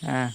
ಹಾಂ.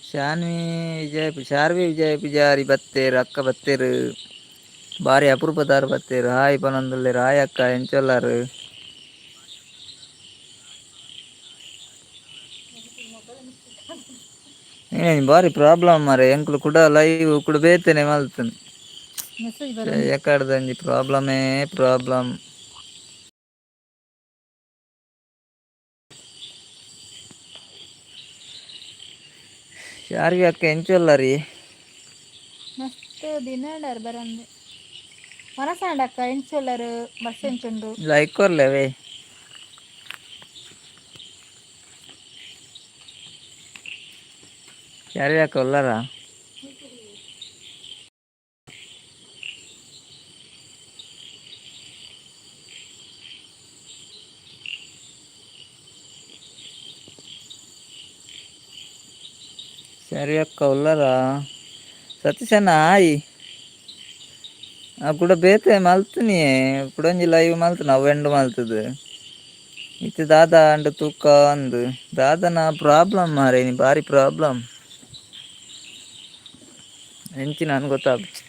ಶಾನ್ವಿ ವಿಜಯ್, ಶಾರ್ವಿ ವಿಜಯ್ ಪೂಜಾರಿ ಬತ್ತೇರು. ಅಕ್ಕ ಬತ್ತೇರು, ಬಾರಿ ಅಪರೂಪದಾರ್ ಬತ್ತೇರು. ಹಾಯ್ ಪನೊಂದುಲ್ಲೆರ್. ಹಾಯ್ ಅಕ್ಕ, ಎಂಚೊಲ್ಲಾರು? ಏನ್ ಬಾರಿ ಪ್ರಾಬ್ಲಮ್ ಮಾರೆ. ಎಂಕ್ಲು ಕೂಡ ಲೈವ್ ಕೂಡ ಬೇತನೆ ಮಲ್ತನ್. ಮೆಸೇಜ್ ಬರೋದು. ಎಕಡ್ದಂಜಿ ಪ್ರಾಬ್ಲಮೇ ಪ್ರಾಬ್ಲಮ್. ಶಾರ್ವಿ ಅಕ್ಕ, ಎಂಚೊಲ್ಲಾರಿ? ಮಸ್ತ್ ದಿನ ಬರಂದೆ. ವನಸಾಂಡ ಅಕ್ಕ, ಎಂಚೊಲ್ಲರು? ಬಸ್ ಎಂಚುಂಡು? ಲೈಕ್ ಕೊರ್ಲೆವೇ. ಶಾರ್ವಿ ಅಕ್ಕ ಉಲ್ಲಾರಾ? ಸರಿ ಅಕ್ಕ, ಉಲ್ಲಾರಾ? ಸತೀಶಣ್ಣ, ಆಯ್. ಆ ಕೂಡ ಬೇತೆ ಮಲ್ತನಿ, ಕುಡೊಂಜಿ ಲೈವ್ ಮಲ್ತನ. ಅವು ಎಂಡ್ ಮಲ್ತದು. ಇತ್ತೆ ದಾದ ಅಂಡ್ ತೂಕ ಅಂದು ದಾದನ ಪ್ರಾಬ್ಲಮ್ ಮಾರೆ. ನೀ ಬಾರಿ ಪ್ರಾಬ್ಲಮ್ ಎಂಚಿನ ನನ್ ಗೊತ್ತಾಗ್ತು.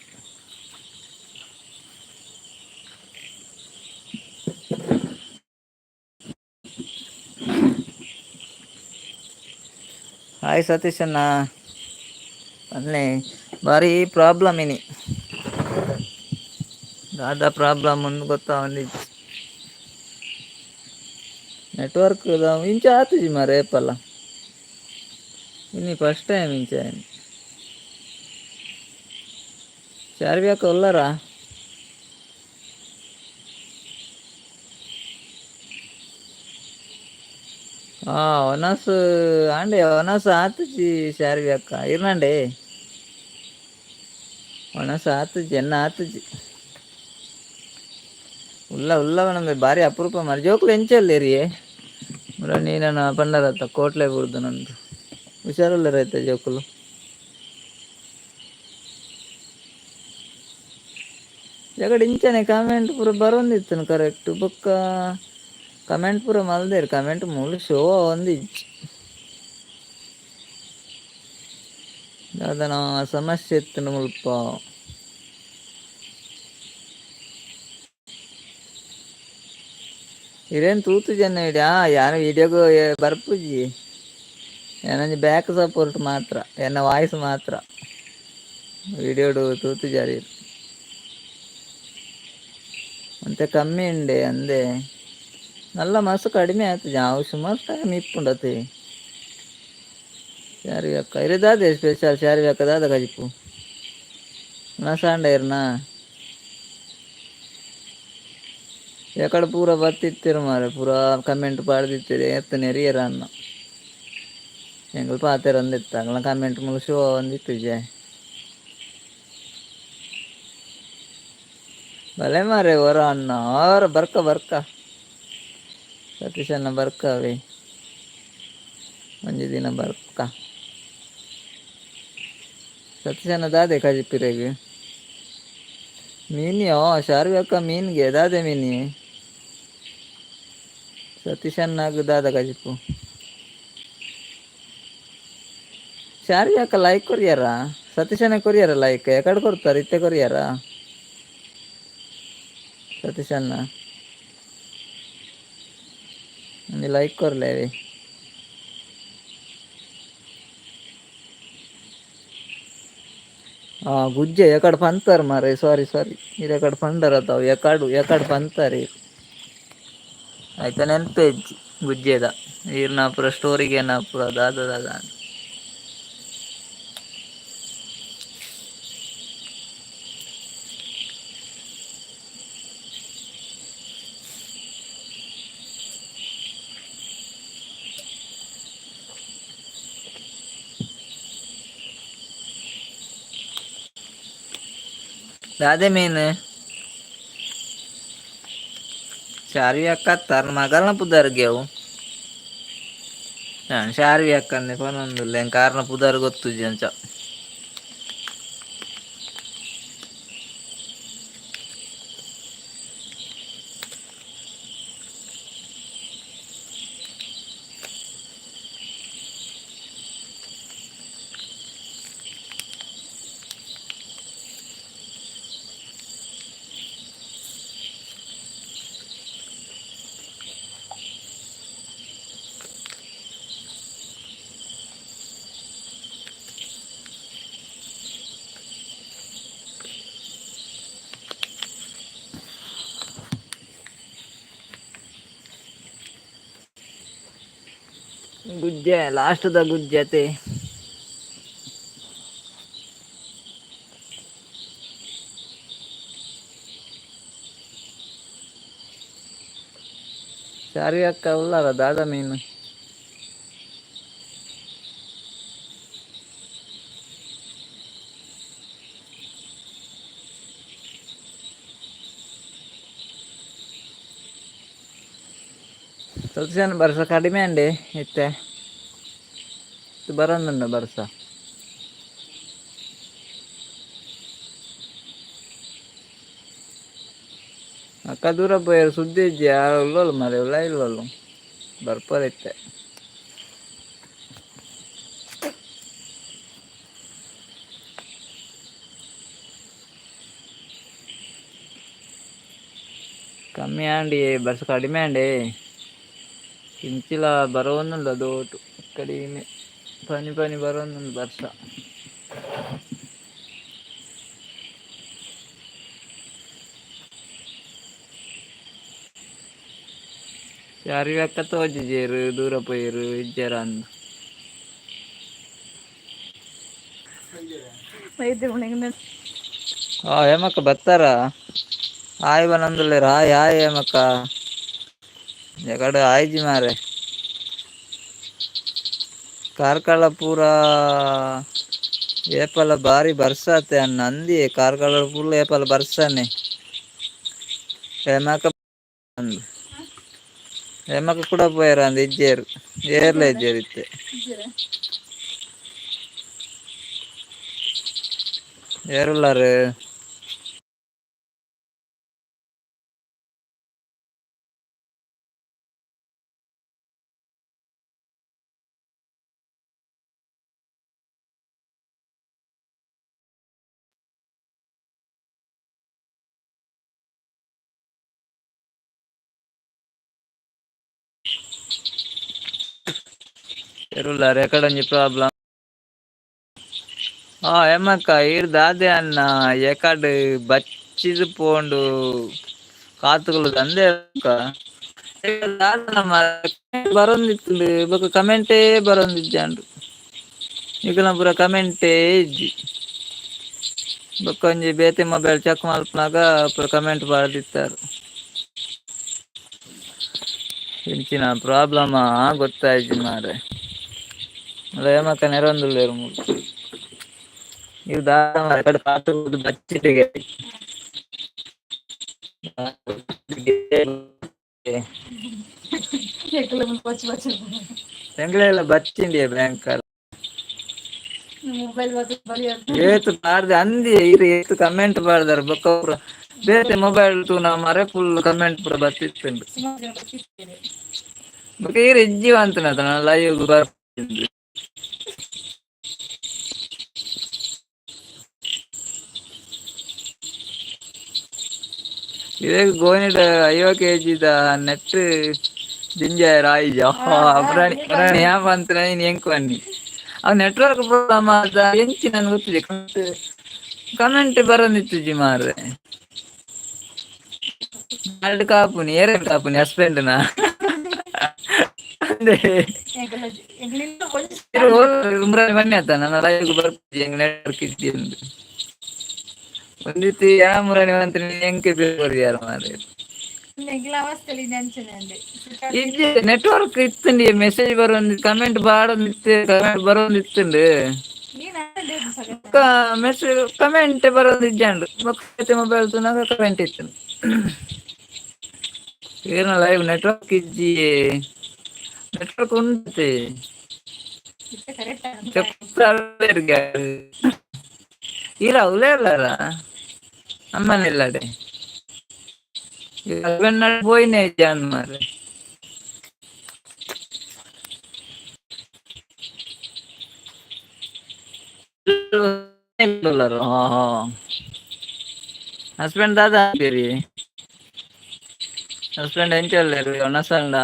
ಹಾಯ್ ಸತೀಶಣ್ಣ. ಅಲ್ಲೇ ಬಾರಿ ಪ್ರಾಬ್ಲಮ್ ಇನಿ. ದಾದ ಪ್ರಾಬ್ಲಮ್ ಒಂದು ಗೊತ್ತಾವಂದಿಜ್ಜಿ. ನೆಟ್ವರ್ಕ್ ಇಂಚ ಆತುಜಿ ಮಾರೆ ಏಪಲ್ಲ. ಇನಿ ಫಸ್ಟ್ ಟೈಮ್ ಇಂಚ. ಶಾರ್ವಿ ಅಕ್ಕ ಉಲ್ಲಾರಾ? ಒನಸ್ ಆಂಡೆ, ಒನಸ್ ಆತುಜಿ. ಶಾರ್ವಿ ಅಕ್ಕ, ಇರ್ನಂಡೆ ಒಣಸ್ ಆತುಜಿ, ಎನ್ನ ಆತುಜಿ. ಉಲ್ಲ ಉಲ್ಲ ನಮ್ಗೆ ಬಾರಿ ಅಪರೂಪ ಮಾರೆ. ಜೋಕುಲು ಎಂಚಲ್ಲೇರಿಯೇ? ಮುರ ನೀನನ ಪಂಡರತ್ತ ಕೋಟ್ಲೆ ಬುಡ್ದು ನಂದು. ಹುಷಾರುಲ್ಲೇರ ಐತೆ ಜೋಕುಲು? ಜಗಡ್ ಇಂಚನೆ ಕಾಮೆಂಟ್ ಪೂರ ಬರೊಂದಿತ್ತನು ಕರೆಕ್ಟ್. ಬೊಕ್ಕ ಕಮೆಂಟ್ ಪೂರ ಮಲ್ದೇರ್, ಕಮೆಂಟ್ ಮೂಲು ಶೋ ಆವೊಂದಿಜ್ಜಿ. ದಾದನ ಸಮಸ್ಯೆ ಇತ್ತು ಮುಲ್ಪ. ಇರೇನ್ ತೂತು ಜನ ವಿಡಿಯೋ ಯಾನ್ ವಿಡಿಯೋಗು ಬರ್ಪುಜಿ. ಯಾನೊಂಜಿ ಬ್ಯಾಕ್ ಸಪೋರ್ಟ್ ಮಾತ್ರ, ಎನ್ನ ವಾಯ್ಸ್ ಮಾತ್ರ. ವಿಡಿಯೋಡು ತೂತುಜಾರಿ. ಒಂತೆ ಕಮ್ಮಿ ಉಂಡೆ ಅಂದೆ. ನಲ್ಲ ಮಸ್ತ್ ಕಡಿಮೆ ಆತುಜಿ. ಅವು ಸುಮಾರು ಟೈಮ್ ಇಪ್ಪುಂಡತೆ. ಶಾರ್ವಿ ಅಕ್ಕ, ಇರೆ ದಾದೆ ಸ್ಪೆಷಲ್? ಶಾರ್ವಿ ಅಕ್ಕ, ದಾದ ಕಜಿಪು? ವನಸಾಂಡ ಇರ್ನಾ? ಎಕಡೆ ಪೂರ ಬತ್ತಿತ್ತೆರ್ ಮಾರೆ. ಪೂರ ಕಮೆಂಟ್ ಪಾಡ್ದಿತ್ತೆರ್. ಏತ್ ನೆರಿಯರ ಅನ್ನ ಎಂಕುಲು ಪಾತೆರೊಂದಿತ್ತ, ಅಕಲ್ನ ಕಮೆಂಟ್ ಮೂಲು ಶೋ ಆವೊಂದಿತ್ತುಜೆ. ಬಲೆ ಮಾರೆ ಒರ ಅಣ್ಣ ಆರ. ಬರ್ಕ ಬರ್ಕ ಸತೀಶಣ್ಣ, ಬರ್ಕವೇ. ಒಂಜಿ ದಿನ ಬರ್ಕ. ಸತೀಶಣ್ಣ, ದಾದೆ ಕಜಿಪಿರೆಗ್? ಮೀನಿಯೋ? ಶಾರ್ವಿ ಅಕ್ಕ, ಮೀನ್ಗೆ ದಾದೆ ಮೀನಿ? ಸತೀಶಣ್ಣಗ್ ದಾದ ಕಜಿಪು? ಶಾರ್ವಿ ಅಕ್ಕ, ಲೈಕ್ ಕೊರಿಯರ? ಸತೀಶಣ್ಣ ಕೊರಿಯರ ಲೈಕ್? ಎಕಡೆ ಕೊಡ್ತಾರೆ? ಇತ್ತೆ ಕೊರಿಯರ ಸತೀಶಣ್ಣ? ಒಂಜಿ ಲೈಕ್ ಕೊರ್ಲೇವಿ. ಆ ಗುಜ್ಜೆ ಎಕಡೆ ಪಂತಾರ್ ಮಾರೆ. ಸಾರಿ ಸಾರಿ, ಇರ್ ಎಕಡೆ ಪಂಡರ್ ಅತಾವ್. ಎಕಾಡು ಎಕಡೆ ಪಂತಾರಿ. ಆಯ್ತಾ ನೆನಪೇಜ್ಜಿ ಗುಜ್ಜೆದ ಈರ್ನ ಪೂರ ಸ್ಟೋರಿಗೆ ಪೂರ ದಾದ ದಾದ. ದಾದೆ ಮೀನು ಶಾರ್ವಿ ಅಕ್ಕ ತರ್ ಮಗಲ್ನ ಪುದರ್ ಗೆವು. ಶಾರ್ವಿ ಅಕ್ಕಂದೆ ಪನೊಂದುಲ್ಲ, ಎಂಕ್ ಆರ್ನ ಪುದರ್ ಗೊತ್ತುಜಿ ಅಂಚ. ಗುಜ್ಜೆ ಲಾಸ್ಟ್ದ ಗುಜ್ಜೆ. ಶಾರ್ವಿ ಅಕ್ಕ ಉಲ್ಲಾರ ದಾದ ಮೀನು? ಸ್ವಲ್ಪ ಜನ ಬರ್ಸ ಕಡಿಮೆ ಅಂಡಿ ಇತ್ತೆ ಬರೋದುಂಡ ಬರ್ಸ. ಅಕ್ಕ ದೂರ ಪೋಯೆರ್ ಸುದ್ದಿ ಇಜ್ಜಿ, ಆರ್ ಉಲ್ಲೋಲು ಮರೆ ಉಲ್ಲ ಇಲ್ಲೋಲು ಬರ್ಪರ್ ಇತ್ತೆ. ಕಮ್ಮಿ ಆಂಡಿ ಬರ್ಸ ಕಡಿಮೆ ಆಂಡಿ, ಇಂಚಿಲ ಬರೋನುಲ್ಲ ದೋಟು ಕಡಿಮೆ ಪನಿ ಪನಿ ಬರೋನುಂಡು ಬರ್ಸ. ಶಾರ್ವಿ ಅಕ್ಕ ತೋಜಿಜೆರ್ ದೂರ ಪೋಯೆರ್ ಇಜ್ಜೆರ್ ಅಂದ್. ಆ ಹೇಮಕ್ಕ ಬತ್ತಾರ? ಹಾಯ್ ಬನಂದುಲ್ಲೆರ್. ಹಾಯ್ ಹಾಯ್ ಹೇಮಕ್ಕ, ಎಕಡೆ ಆಯ್ಜಿ ಮಾರೆ. ಕಾರ್ಕಳ ಪೂರ ಏಪಲ ಬಾರಿ ಬರ್ಸಾತೆ ಅನ್ನ ಅಂದಿ, ಕಾರ್ಕಳ ಪೂರ ಏಪಲ ಬರ್ಸಾನೆ. ಹೇಮಕ್ಕ ಅಂದ್ ಹೇಮಕ್ಕ ಕೂಡ ಪೋಯೆರ್ ಅಂದ್ ಇಜ್ಜೆರ್, ಏರ್ಲ ಇಜ್ಜೆರ್ ಇತ್ತೆ. ಏರುಲ್ಲಾರ್? ಏರುಲ್ಲಾರ್? ಎಕಡೊಂಜಿ ಪ್ರಾಬ್ಲಮ್. ಆ ಹೇಮಕ್ಕ ಈರ್ ದಾದೆ ಅನ್ನ ಎಕಡ್ ಬಚ್ಚಿದ್ ಪೋಂಡು ಕಾತುಗಳು ದಂದೆ ಬರೊಂದಿತ್ತುಂಡು ಬೊಕ ಕಮೆಂಟೇ ಬರೊಂದಿಜ್ಜಾಂಡ್, ನಿಕಲ್ನ ಪೂರ ಕಮೆಂಟೇ ಇಜ್ಜಿ. ಬೊಕ ಒಂಜಿ ಬೇತೆ ಮೊಬೈಲ್ ಚೆಕ್ ಮಲ್ಪುನಗ ಪೂರ ಕಮೆಂಟ್ ಪಾಡ್ದಿತ್ತಾರ್. ಎಂಚಿನ ಪ್ರಾಬ್ಲಮ್ ಗೊತ್ತಾಯ್ಜಿ ಮಾರ್ರೆ. ಹೇಮಕ್ಕ ನೆರೊಂದುಲ್ಲೆರ್ ಮೂಲು. ಈರ್ ದಾದ ಮಾರ್ರೆ ಎಕಡ್ ಕಾತುಗುಲ್ದು ಬಚ್ಚಿದ್. ಎಂಕ್ಲೆಲ ಬಚ್ಚಿಂಡಿಯೆ ಭಯಂಕರ. ಮೊಬೈಲ್ ಏತ್ ಪಾಡ್ದೆ ಅಂದಿ ಈರ್ ಏತ್ ಕಮೆಂಟ್ ಪಾಡ್ದರ್, ಬೊಕ ಪೂರ ಬೇತೆ ಮೊಬೈಲ್ ತೂನ ಮಾರ್ರೆ ಫುಲ್ ಕಮೆಂಟ್ ಪೂರ ಬತ್ತಿತ್ತುಂಡು. ಬೊಕ ಈರ್ ಇಜ್ಜಿ ಪಂತುನತ ಲೈವ್ ಬರ್ಪಿಂದ್. ಇರೆಗ್ ಗೋಣಿಡ್ 50 ಕೆಜಿದ ನೆಟ್ ದಿಂಜಾಯೆರ್ ಆಯಿಜ? ಪ್ರಾಣಿ ಪ್ರಾಣಿ ಯಾನ್ ಪಂತುನ ಇನಿ ಎಂಕ್ ಪನ್ನಿ ಅವು ನೆಟ್ವರ್ಕ್ ಪ್ರಾಬ್ಲಮ್ ಆದ ಎಂಚಿನ ಗೊತ್ತಿಜಿ, ಕಮೆಂಟ್ ಬರೊಂದಿತ್ತಿಜಿ ಮಾರ್ರೆ. ನಾಲ್ಡ್ ಕಾಪುನಿ ಏರೆನ್ ಕಾಪುನಿ ಹಸ್ಬೆಂಡ್ ನ? ಬನ್ನಿ ಆತ ನನ್ನ ಲೈವ್ ಬರ್ಪುಜಿ ಎಂಕ್ ನೆಟ್ವರ್ಕ್ ಇಜ್ಜಿ ಅಂದ್. ಒಂದಿತ್ತಿ ಯಾ ಮುರಾನಿ ಮಂತ್ರಿ ಎಂಕೆ ಯಾರ ಮಾರ್ರೆ. ಇಜ್ಜಿ ನೆಟ್ವರ್ಕ್ ಇತ್ತುಂಡು, ಮೆಸೇಜ್ ಬರೋಂದು ಕಮೆಂಟ್ ಬಾಡೊಂದಿತ್ತು, ಕಮೆಂಟ್ ಬರೋಂದಿತ್ತುಂಡು. ಬೊಕ್ಕ ಮೆಸೇಜ್ ಕಮೆಂಟ್ ಬರೋಂದು ಇಜ್ಜಾಂಡ್. ಬೊಕ್ಕ ಮೊಬೈಲ್ ತೂನಗ ಕಮೆಂಟ್ ಇತ್ತುಂಡು. ಏನ ಲೈವ್ ನೆಟ್ವರ್ಕ್ ಇಜ್ಜಿ, ನೆಟ್ವರ್ಕ್ ಉಂಟು. ಈರ ಉಳ್ಳಾರ ಅಮ್ಮನಿಲ್ಲಡೆ ಹಸ್ಬೆಂಡ್ ಪೋಯಿನೆ ಇಜ್ಜಾಂಡ್ ಮಾರ್ರೆ. ಹಸ್ಬೆಂಡ್ ದಾದಾ ಪೇರಿ, ಹಸ್ಬೆಂಡ್ ಎಂಚ ಉಲ್ಲೆರ್ ಒಣಸಂಡ?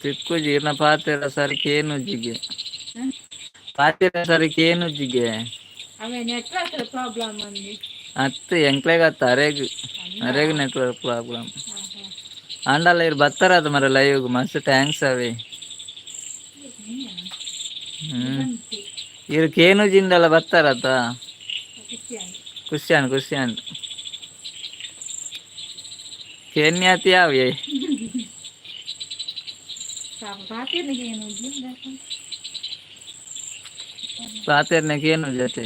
ತಿಕ್ಕುಜಿ ಇರ್ನ ಪಾತೆರ ಸರಿಕೆ ಏನುಜ್ಜಿಗೆ, ಪಾತೆರ ಸರಿಕೆ ಏನುಜ್ಜಿಗೆ. ನೆಟ್ವರ್ಕ್ ಪ್ರಾಬ್ಲಮ್ ಅಂದು. ಅತ್ತು ಎಂಕ್ಲೆಗ್ ಅತ್ತ, ಅರೆಗ್ ಅರೆಗ್ ನೆಟ್ವರ್ಕ್ ಪ್ರಾಬ್ಲಮ್. ಆಂಡಲ ಇರ್ ಬತ್ತಾರ ಮರ ಲೈವ್, ಮಸ್ತ್ thanks ಅವೆ. ಇರ್ ಕೇನುಜಿಂದಲ ಬತ್ತಾರತ, ಖುಷಿಯಾನ್ ಖುಷಿಯಾನ್ ಕೇನ್ಯಾತಿ ಯಾವೆ. ಪಾತೆರ್ನ ಕೇನು ಜೊತೆ.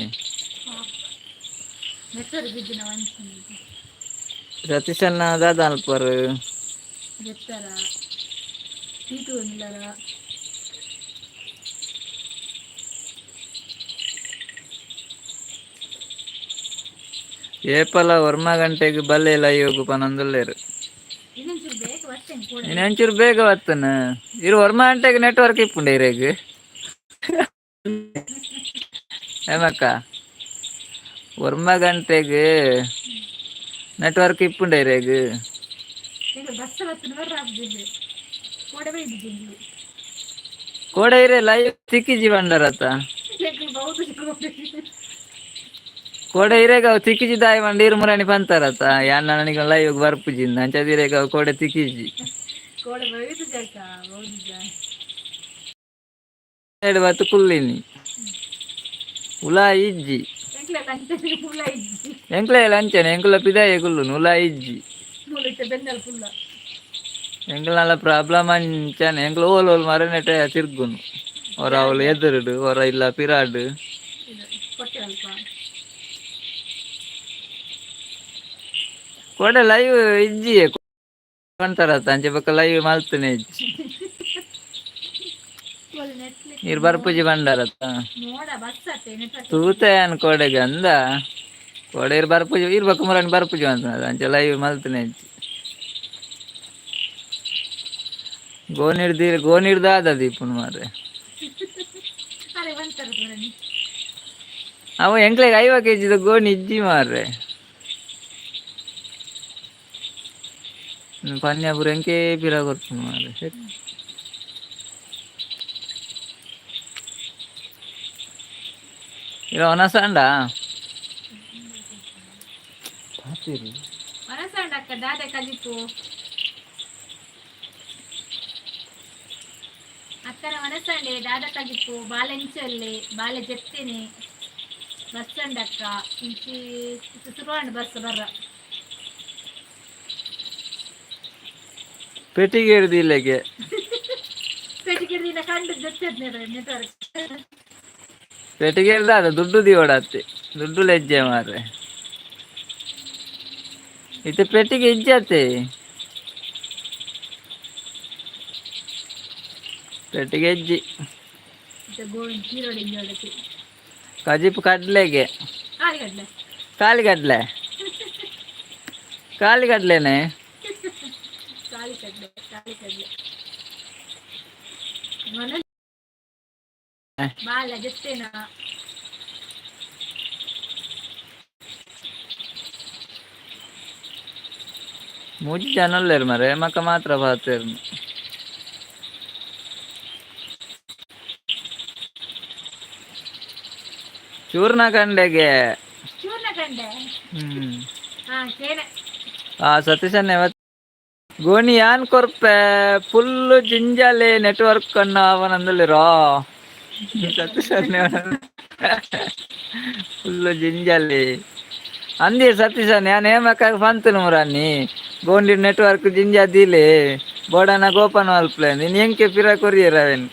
ಸತೀಶಣ್ಣ ದಾದ ಅಲ್ಪರ್? ಏಪಲ ಒರ್ಮ ಗಂಟೆಗ್ ಬಲ್ಲೆ ಲೈವ್ ಪನೊಂದುಲ್ಲೆರ್. ಇನ್ನೊಂಚೂರು ಬೇಗ ಬತ್ತನ ಇರು, ಒರ್ಮ ಗಂಟೆಗೆ ನೆಟ್ವರ್ಕ್ ಇಪ್ಪುಂಡು ಇರೆಗ್. ಏಮಕ್ಕ, ಒರ್ಮ ಗಂಟೆಗ್ ನೆಟ್ವರ್ಕ್ ಇಪ್ಪುಂಡು ಇರೆಗ್? ಕೋಡೆ ಇರೆ ಲೈವ್ ತಿಕ್ಕಿಜಿ ಬಂಡರತ. ಕೋಡೆ ಇರೆಗ್ ಅವು ತಿಕ್ಕಿಜಿ ದಾಯಿ ಬಂಡ ಇರು ಮುರಾಣಿ ಪಂತಾರತ ಯಾನ್ ನನಗೆ ಲೈವ್ ಬರ್ಪುಜಿ ಅಂಚ ಇರೆಗ್ ಅವು ಕೋಡೆ ತಿಕ್ಕಿಜಿ. ಬತ್ತು ಕುಲ್ಲಿನಿ ಉಲಾ ಇಜ್ಜಿ. ಎಂಕ್ಲೆ ಲಂಚನೆ ಎಂಕುಲ ಪಿದಾಯ ಕುಲ್ಲು ಉಲಾ ಇಜ್ಜಿ. ಎಂಕಲ್ನಲ್ಲ ಪ್ರಾಬ್ಲಮ್ ಅಂಚನೆ. ಎಂಕ್ಲ ಓಲ್ ಓಲ್ ಮರನೆಟೆ ತಿರ್ಗುನು, ಹೊರ ಅವಳು ಎದುರುಡು ಹೊರ ಇಲ್ಲ ಪಿರಾಡ್. ಕೋಡೆ ಲೈವ್ ಇಜ್ಜಿ ಪಂತಾರತ, ಅಂಚೆ ಬೊಕ್ಕ ಲೈವ್ ಮಲ್ತನೆ ಇಜ್ಜಿ. ನೀರು ಬರ್ಪುಜಿ ಬಂಡಾರತ ತೂತೆ ಅನ್ ಕೋಡೆಗೆ ಅಂದ. ಕೋಡೆ ಇರ್ ಬರ್ಪುಜಿ, ಇರ್ ಬೊಕ್ಕ ಮುರಾಣಿ ಬರ್ಪುಜಿ ಅಂತ ಅಂಚೆ ಲೈವ್ ಮಲ್ತನೆ ಇಜ್ಜಿ. ಗೋನಿಡ್ದಿ ಗೋನಿಡ್ದಾದ ದೀಪುನು ಮಾರ್ರೆ. ಅವ ಎಂಕ್ಲೆಗ್ 50 ಕೆಜಿದ ಗೋಣಿ ಇಜ್ಜಿ ಮಾರ್ರೆ. ಪನ್ಯಾಪುರ ಎಂಕೇ ಪಿರ ಕೊರ್ಪುನು ಮಾರ್ರೆ. ಇರ ಒನಸಂಡ ಒನಸಂಡ ಅಕ್ಕ, ದಾದೆ ಕಜಿಪು? ಅಕ್ಕನ ಒನಸಂಡೆ ದಾದ ಕಜಿಪು? ಬಾಲೆ ಇಂಚೊಲ್ಲೆ, ಬಾಲೆ ಜೆತ್ತಿನಿ. ಬಸ್ ಅಕ್ಕ ಇಂಚಿ ಶುರುವಾಂಡ್ ಬಸ್ ಬರ್ರ. ಪೆಟ್ಟಿಗೆ ಹಿಡ್ದು ಇಲ್ಲಿಗೆ. ಪೆಟ್ಟಿಗೆ ಹಿಡ್ದಿನ ಕಂಡು ನೆಟ್ವರ್ಕ್. ಪೆಟ್ಟಿಗೆ ಹಿಡ್ದು ಅದು ದುಡ್ಡು ದಿವಡತ್ತಿ ದುಡ್ಡು ಲಜ್ಜೆ ಮಾರ್ರೆ. ಇದು ಪೆಟ್ಟಿಗೆ ಇಜ್ಜತ್ತೆ, ಪೆಟ್ಟಿಗೆ ಇಜ್ಜಿ. ಕಜಿಪು ಕಡ್ಲೆಗೆ ಕಾಲಿಗಡ್ಲೆ ಕಾಲಿಗಡ್ಲೆನೆ. ಮೂಜಿ ಜನ ಉಲ್ಲೆರ್ ಮಾರ್ರೆ, ಮಕ್ಕ ಮಾತ್ರ ಪಾತೆರ್ನು. ಚೂರ್ಣ ಕಂಡೆಗೆ. ಚೂರ್ಣ ಕಂಡೆ. ಹಾ ಕೇನ. ಆ ಸತೀಶನ್ ಗೋಣಿ ಯಾನ್ ಕೊರ್ಪೆ ಫುಲ್ಲು ಜಿಂಜಾಲೆ ನೆಟ್ವರ್ಕ್ ಅನ್ನ ಅವನಂದಲಿರೋ ಸತೀಶನ್ ಫುಲ್ಲು ಜಿಂಜಾಲಿ ಅಂದಿ ಸತೀಶನ್ ಯಾನ್ ಹೇಮಕ್ಕಾಗ ಪಂತನು ಮುರಾನಿ ಗೋಂಡಿ ನೆಟ್ವರ್ಕ್ ಜಿಂಜಾ ದೀಲೆ ಬೋಡನ ಗೋಪನ ಅಲ್ಪ್ಲೆ ನೀನ್ ಎಂಕೆ ಪಿರ ಕೊರಿಯರ್ ಅವೇನ್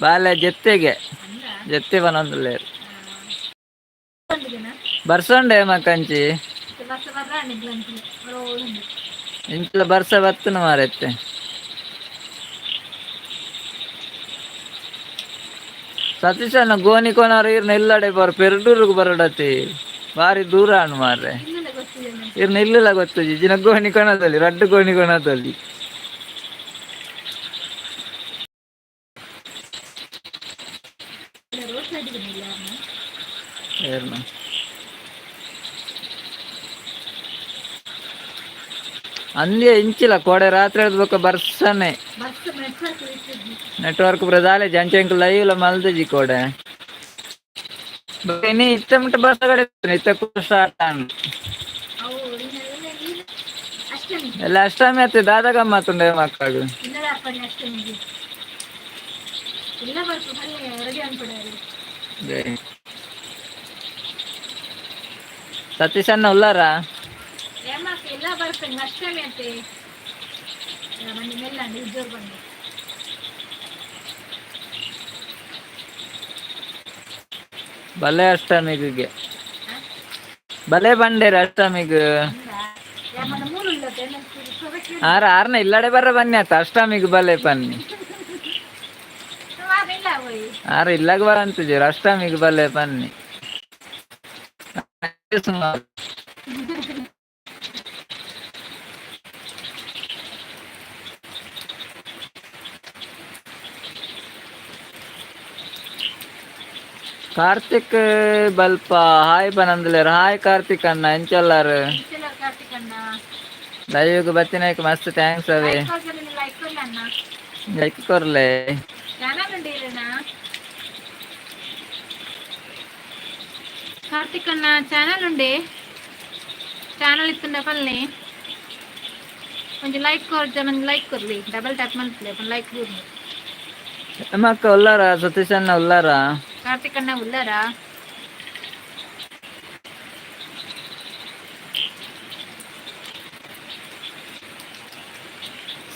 ಬಾಲೆ ಜೊತೆಗೆ ಅಂದ ಜೊತೆ ಬನಂದಲೇರು. ಬಂದಿಗೆನಾ? ಬರ್ಸೊಂಡೆ ಮಕ್ಕಂಚಿ. ಬಸ್ ಬರ್ರಾಂಡಿ ಗ್ಲಂಚಿನ ರೋಳುಂಡು. ಇಂಚಲ ಬರ್ಸ ಬತ್ತನ ಮಾರೈತೆ. ಸತೀಶನ ಗೋಣಿ ಕೊನರು ಇರ್ನ ಇಲ್ಲಡೆ ಬರ್ ಪೆರ್ಡೂರುಗು ಬರಡತಿ ಬಾರಿ ದೂರ ಅನ್ನು ಮಾರ್ರೆ. ಇನ್ನೆಲ್ಲ ಗೊತ್ತಿದೆ. ಇರ್ನ ಇಲ್ಲಿಲ್ಲ ಗೊತ್ತುಜಿ ಜಿನ ಗೋಣಿ ಕೊನದಲ್ಲಿ ರಡ್ಡು ಗೋಣಿ ಕೊನದಲ್ಲಿ. ರೋಡ್ ಸೈಡ್ ಇಲ್ಲ. ಏರ್ನ ಅಂದ್ಯ ಇಂಚಿಲ ಕೋಡೆ ರಾತ್ರಿ ಬೊಕ್ಕ ಬರ್ಸನೆ. ಬಸ್ ನೆಟ್ವರ್ಕ್ ಇತ್ತಿದ್ವಿ. ನೆಟ್ವರ್ಕ್ ಪ್ರದಾಲೆ ಜಂಚಂಕ್ ಲೈವ್ ಲ ಮಲ್ದಜಿ ಕೋಡೆ ಇನಿ ಇತ್ತ ಮುಟ್ಟ ಬಸ್ ಕಡೆ ಇತ್ತ ಸ್ಟಾರ್ಟ್ ಆಂಡ್. ಅವು ಇನ್ನ ಇನ್ನ ಇನ್ನ ಅಷ್ಟಮಿ. ಎಲ್ಲ ಅಷ್ಟಮಿ ಅತ್ತೆ ದಾದ ಗಮ್ಮತ್ತುಂಡೆ ಮಕ್ಕಳು. ಇನ್ನದ ಅಪ್ಪಣೆ ಅಷ್ಟಮಿಗೆ ಎಲ್ಲ ಬರ್ತು ಬನ್ನಿ ರೆಡಿ ಅನ್ಕೊಡಾರಿ. ಸತೀಶಣ್ಣ ಉಲ್ಲಾರ? ಹೇಮಕ್ ಎಲ್ಲ ಬರ್ತೀನಿ ಅಷ್ಟಮಿ ಅಂತೆ ಬನ್ನಿ ಮೆಲ್ಲಂడి ಜೋರು ಬನ್ನಿ. ಬಲೆ ಅಷ್ಟಮಿಗೆ ಬಲೆ ಬಂಡೇರ ಅಷ್ಟಮಿಗ್. ಯಮ್ಮನ ಮೂಲ. ಆರ ಆರ್ನ ಇಲ್ಲಡೆ ಬರ್ರ ಬನ್ನಿ ಆತ ಅಷ್ಟಮಿಗ್ ಬಲೆ ಪನ್ನಿ. ಇಲ್ಲ ಹೋಯ್. ಆರ ಇಲ್ಲಾಗ ಬರ ಅಂತಿದ್ದೀರ ಅಷ್ಟಮಿಗ್ ಬಲೆ ಪನ್ನಿ ಸುಮಾರು. ಕಾರ್ತಿಕ್ ಬಲ್ಪ ಹಾಯ್ ಬನಂದ್ಲೇರ್ ಹಾಯ್ ಕಾರ್ತಿಕ್ ಅಣ್ಣ ಎಂಚಲ್ಲಾರು? ಇಂಚಲ ಕಾರ್ತಿಕ್ ಅಣ್ಣ. ಲೈವ್ ಬತ್ತಿನಾಯ್ಕ ಮಸ್ತ್ thanks ಅವೇ. ಲೈಕ್ ಲೈಕ್ ಕೊಡ್ಲ ಅಣ್ಣ. ಲೈಕ್ ಕೊರ್ಲೆ. ಚಾನಲ್ ಉಂಡಿರಣ್ಣ ಕಾರ್ತಿಕ್ ಅಣ್ಣ ಚಾನಲ್ ಉಂಡೆ ಚಾನಲ್ ಇತ್ತುಂಡ ಪಲ್ಲೆ ಒಂಜಿ ಲೈಕ್ ಕೊರ್ಜ ಒಂಜಿ ಲೈಕ್ ಕೊರ್ಲಿ ಡಬಲ್ ಟ್ಯಾಪ್ ಮಲ್ಪಲೆ ಲೈಕ್ ಕೊರ್ಲಿ. ಮಕ್ಕ ಉಲ್ಲಾರ ಸತೀಶ್ ಅಣ್ಣ ಉಲ್ಲಾರ? ಕಾರ್ತಿಕ್ ಅಣ್ಣ ಉಲ್ಲಾರಾ?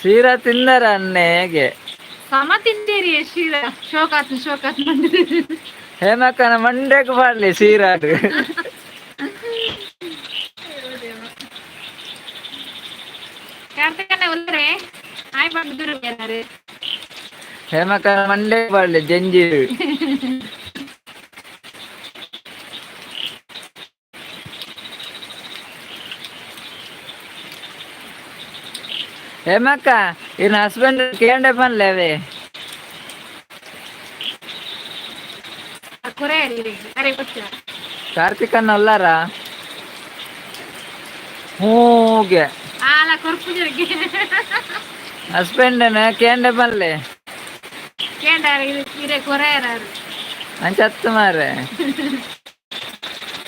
ಸೀರಾ ತಿಂದಾರ ಅನ್ನೆ ಹೇಗೆ? ಸಮ ತಿಂತೀರಿ ಶೀರಾ ಶೋಕಾತ್ ಶೋಕಾತ್ ಮಂಡಿದೆ. ಹೇಮಕ್ಕನ ಮಂಡ್ಯಕ್ಕೆ ಪಾಡ್ಲಿ ಸೀರಾಡು. ಕಾರ್ತಿಕ್ ಅಣ್ಣ ಉಲ್ಲರೆ ಹಾಯ್ ಬಂದಿದ್ರು ಎಲ್ಲಾರು. ಹೇಮಕ್ಕನ ಮಂಡ್ಯಕ್ಕೆ ಪಾಡ್ಲಿ ಜಂಜೀರು. ಹೇಮಕ್ಕ ಇನ್ ಹಸ್ಬೆಂಡ್ ಕೇಂಡೆ ಪನ್ಲೆ ಅವೇ. ಕೊರೆ ಅರೆ ಗೊತ್ತಿಲ್ಲ. ಕಾರ್ತಿಕ್ ಅಣ್ಣ ಉಲ್ಲಾರ ಹೂಗೆ? ಆಲ ಕೊರ್ಪುಜರಿಗೆ. ಹಸ್ಬೆಂಡ್ ಕೇಂಡೆ ಪನ್ಲೆ. ಕೇಂಡಾರ ಇರೆ ಕೊರೆಯರಾರು. ಅಂಚತ್ತು ಮಾರ್ರೆ.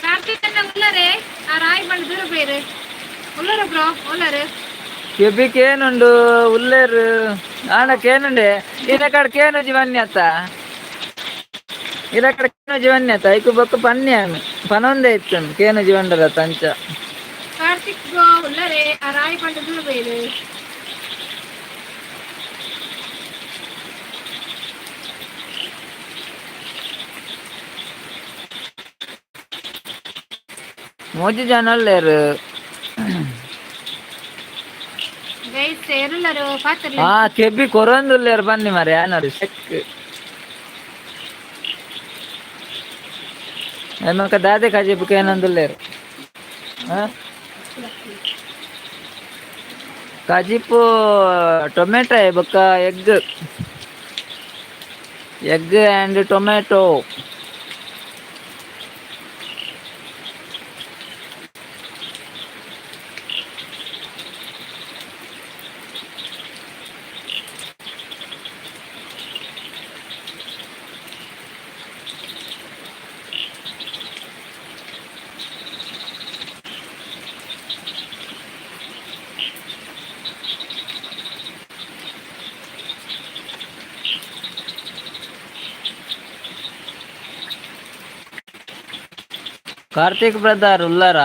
ಕಾರ್ತಿಕ್ ಅಣ್ಣ ಉಲ್ಲರೆ ಆ ರಾಯಿ ಬಂದು ದೂರ ಬೇರೆ ಉಲ್ಲರ ಬ್ರೋ ಉಲ್ಲರು. ಕೆಬಿ ಕೇನುಂಡು ಉಲ್ಲೇರು ಆಣ ಕೇನುಂಡೆ ಇರ ಕಡೆ ಕೇನು ಜೀವನ್ಯತ ಇರ ಕಡೆ ಕೇನು ಜೀವನ್ಯತ ಐಕು ಬೊಕ್ಕ ಪನ್ಯ ಪನೊಂದೇ ಇತ್ತು ಕೇನು ಜೀವನ್ಡರ ತಂಚ. ಕಾರ್ತಿಕ್ ಬ್ರೋ ಉಲ್ಲರೆ ಆ ರಾಯಿ ಬಂದು ದೂರ ಬೇರೆ. ಮೂಜಿ ಜನ ಉಲ್ಲೇರು. ಗೈಸ್ ಏರುಲ್ಲರು ಪಾತ್ರಲೆ. ಆ ಕೆಬಿ ಕೊರೊಂದು ಉಲ್ಲೇರು ಬನ್ನಿ ಮಾರೆ ಆನರು ಸೆಕ್ ಎಮ್ಮಕ್ಕ ದಾದೆ ಕಾಜಿಪು ಕೇನೊಂದುಲ್ಲೇರು ಕಜಿಪು ಟೊಮೆಟೊ ಬೊಕ್ಕ egg egg and tomato. Karthik brother ಉಲ್ಲಾರ?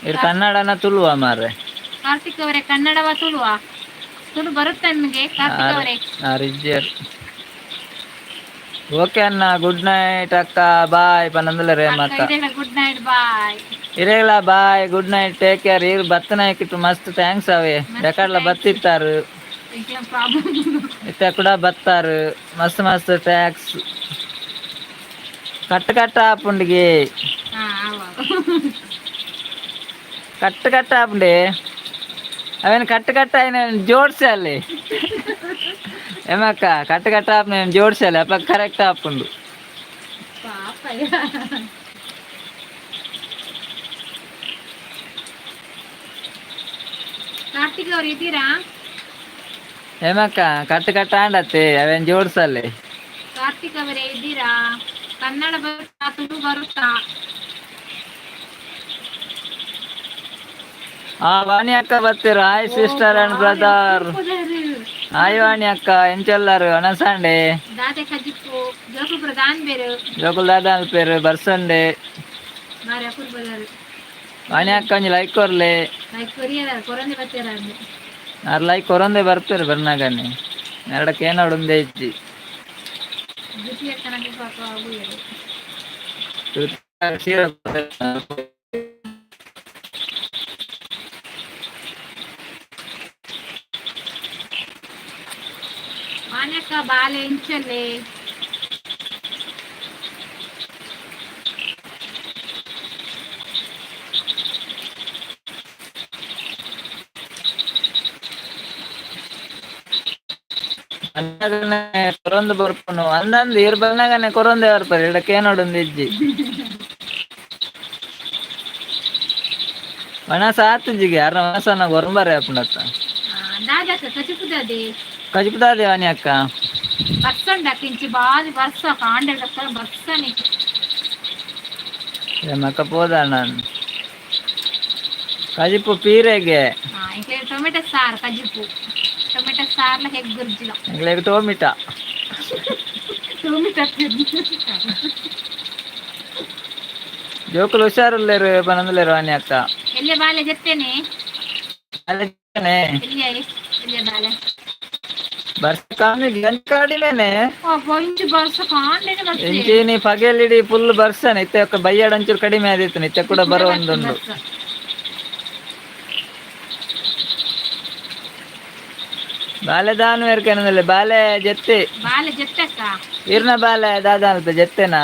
ಇರ್ ಕನ್ನಡನ ತುಳುವ ಮಾರ್ರೆ? ಕಾರ್ತಿಕ್ ಅವರೇ, ಕನ್ನಡವ ತುಳುವ? ತುಳು ಬರುತ್ತೆ ನಿಮಗೆ ಕಾರ್ತಿಕ್ ಅವರೇ? ರಿಜ್ಜರ್. ಓಕೆ ಅಣ್ಣ, ಗುಡ್ ನೈಟ್ ಅಕ್ಕ, ಬಾಯ್ ಪನಂದಲ ರೇಮಕ್ಕ. Good night, bye. ಇರೇಲ bye, good night, take care. ಇರ್ ಬತ್ತನಾಯ್ಕಿಟ್ಟು ಮಸ್ತ್ thanks ಅವೇ. ರೆಕಾರ್ಡ್ಲ ಬತ್ತಿತ್ತಾರು. ಪ್ರಾಬ್ಲಮ್. ಇತ್ತ ಕೂಡ ಬತ್ತಾರು. ಮಸ್ತ್ ಮಸ್ತ್ thanks. ಕಟ್ಟ ಕಟ್ಟ ಆಪುಂಡಿಗೆ. ಹಾ. ಕಟ್ಟ ಕಟ್ಟ ಆಪುಂಡೆ. ಅವೇನು ಕಟ್ಟ ಕಟ್ಟ అయిన ಜೋಡ್ಸಾలి ఏమక్క? కట్ట కట్ట ఆపు, నేను జోడ్సాలి అప్ప కరెక్ట్ ఆపుండు. ಪಾಪ. ಕಾರ್ತಿಕ್ ಅವ್ರು ಇದ್ದೀರಾ? ಏಮಕ್ಕ, ಕಟ್ಟ ಕಟ್ಟ ಆಂಡತ್ತೆ, ಅವೇನು ಜೋಡ್ಸಲ್ಲಿ. ಕಾರ್ತಿಕ್ ಅವರೇ, ಇದ್ದೀರಾ? ಕನ್ನಡ ಬರುತ್ತಾ, ತುಳು ಬರುತ್ತಾ? ಆ ವಾಣಿ ಅಕ್ಕ ಬರ್ತೀರ. Hi sister and brother. Hi ವಾಣಿ ಅಕ್ಕ, ಎಂಚೆಲ್ಲಾರು ಅನಸಾಂಡೆ? ದಾದೆ ಕಜಿಪ್ಪು ಜೋಕು ಪ್ರಧಾನ್ ಬೇರು. ಜೋಕುಲ್ ದಾದ ಅನ್ಪೇರು ಬರ್ಸಂಡೆ. ಬಾರಿ ಅಪೂರ್ವದಾರು. ವಾಣಿ ಅಕ್ಕ, ಒಂಜಿ ಲೈಕ್ ಕೊರ್ಲೆ. ಲೈಕ್ ಕೊರಿಯರ ಕೊರಂದೆ ಬತ್ತೀರ. ಆರ್ ಲೈಕ್ ಕೊರೊಂದೆ ಬರ್ಪೇರು ಬರ್ನಾಗನೆ. ಎರಡಕ್ಕೆ ಏನೋಡುಂದೆ ಇಜ್ಜಿ. ದ್ವಿತೀಯ ಕಣಕ್ಕೆ ಪಾಪ ಆಗುಯರು. ವಾಣ್ಯಕ್ಕ ಬಾಲೆ ಇಂಚಲ್ಲೆ. ಅನ್ನಗನೆ ಕೊರೊಂದು ಬರ್ಪುನು ಅಂದಂದು ಇರ್ ಬನ್ನಗನೆ ಕೊರೊಂದೆ ಬರ್ಪರು. ಇಡಕ್ಕೆ ಏನೋಡುಂದು ಇಜ್ಜಿ. ಒಣಸ ಆತುಜಿಗೆ ಅರ್ನ ಒಣಸನ ಗೊರಂಬಾರೆ ಅಪ್ಪುಂಡತ್ತ. ದಾದಕ್ಕ ಕಚಿಪುದದೆ. ಕಜಿಪುದಾದೆ ವಾಣಿ ಅಕ್ಕ. ಬರ್ಸಂಡ ಇಂಚಿ ಬಾರಿ ಬರ್ಸ ಕಾಂಡೆ ಬರ್ಸನೆ. ಮಕ್ಕ ಪೋದ ನಾನು ಕಜಿಪು ಪೀರೆಗೆ. ಇಂಕ್ಲೆ ಟೊಮೆಟೊ ಸಾರು ಕಜಿಪು, ಟೊಮೆಟೊ ಸಾರ್ಲ ಹೆಗ್ ಗುರ್ಜಿಲ. ಎಂಗ್ಲೆಗ್ ಟೊಮಿಟೊ. ಟೊಮೆಟೊ. ಜೋಕುಲು ಹುಷಾರುಲ್ಲೇರು ಪನಂದುಲ್ಲೇರು ವಾಣಿ ಅಕ್ಕ. ಎಲ್ಲೆ ಬಾಲೆ ಜತ್ತೇನೆ. ಅಲ್ಲೇ. ಎಲ್ಲಿ ಎಲ್ಲಿ ಬಾಲೆ? ಬರ್ಸ ಕಮ್ಮಿ ಗಂಜಿ ಕಡಿಮೆನೆ. ಇಂಚು ಬರ್ಸ ಕಾಂಡೆನೆ ಬರ್ಸ. ಇಂಚಿನಿ ಪಗೆಲಿಡಿ ಫುಲ್ ಬರ್ಸನೆ. ಇತ್ತೆ ಒಕ್ಕ ಬಯ್ಯಾಡ ಒಂಚೂರು ಕಡಿಮೆ ಆದಿತ್ತು. ಇತ್ತೆ ಕೂಡ ಬರುವಂದುಂಡು. ಬಾಲೆ ದಾನು ಎರ್ಕೆನಂದಲ್ಲ ಬಾಲೆ ಜೆತ್ತಿ. ಬಾಲೆ ಜತ್ತಕ್ಕ. ಇರ್ನ ಬಾಲೆ ದಾದ ಅಲ್ಪ ಜೆತ್ತೆನಾ?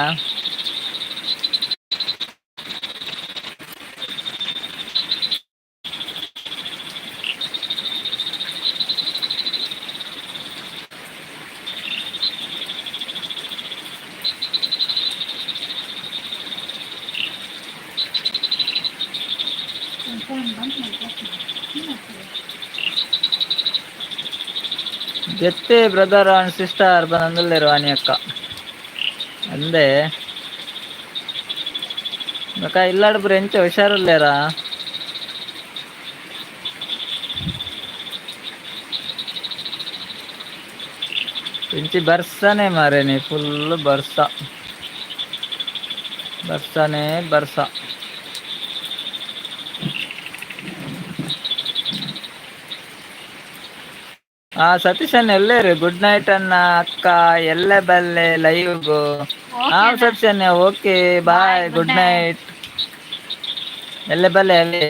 ಜೆತ್ತೆ ಬ್ರದರ್ ಅಂಡ್ ಸಿಸ್ಟರ್ ಪನಂದುಲ್ಲೇರು ವಾಣಿ ಅಕ್ಕ ಅಂದೆ. ಬೊಕ ಇಲ್ಲಾಡ್ ಪೂರ ಎಂಚ, ಹುಷಾರುಲ್ಲೇರಾ? ಇಂಚಿ ಬರ್ಸನೆ ಮಾರೇನಿ, ಫುಲ್ ಬರ್ಸ, ಬರ್ಸನೆ ಬರ್ಸ. ಆ ಸತೀಶ್ ಅಣ್ಣ ಎಲ್ಲೇರು? ಗುಡ್ ನೈಟ್ ಅಣ್ಣ, ಅಕ್ಕ, ಎಲ್ಲೆ ಬಲ್ಲೆ ಲೈವ್ಗು. ಹಾ ಸತೀಶ್ ಅಣ್ಣ, ಓಕೆ, ಬಾಯ್, ಗುಡ್ ನೈಟ್. ಎಲ್ಲೆ ಬಲ್ಲೆ ಅಲ್ಲಿ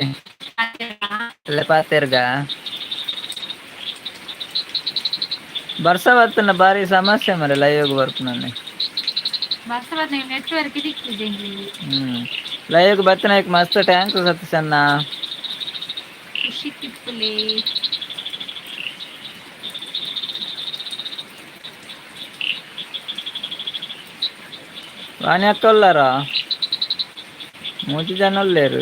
ಎಲ್ಲೆ ಪಾತೆರ್ಗ. ಬರ್ಸ ಬರ್ತನ ಬಾರಿ ಸಮಸ್ಯೆ ಮರೆ ಲೈವ್ ಬರ್ಪುನನೆ. ಬರ್ಸ ಬರ್ತನ ನೆಟ್ವರ್ಕ್ ದಿಕ್ಕುಜಿ. ಲೈವ್ ಬರ್ತನ ಮಸ್ತ್ thanks Satish ಅಣ್ಣ. ಖುಷಿ ತಿಪ್ಪುಲೆ. ವಾಣಿ ಅಕ್ಕ ಉಲ್ಲಾರಾ? ಮೂಜಿ ಜನ ಉಲ್ಲೇರು.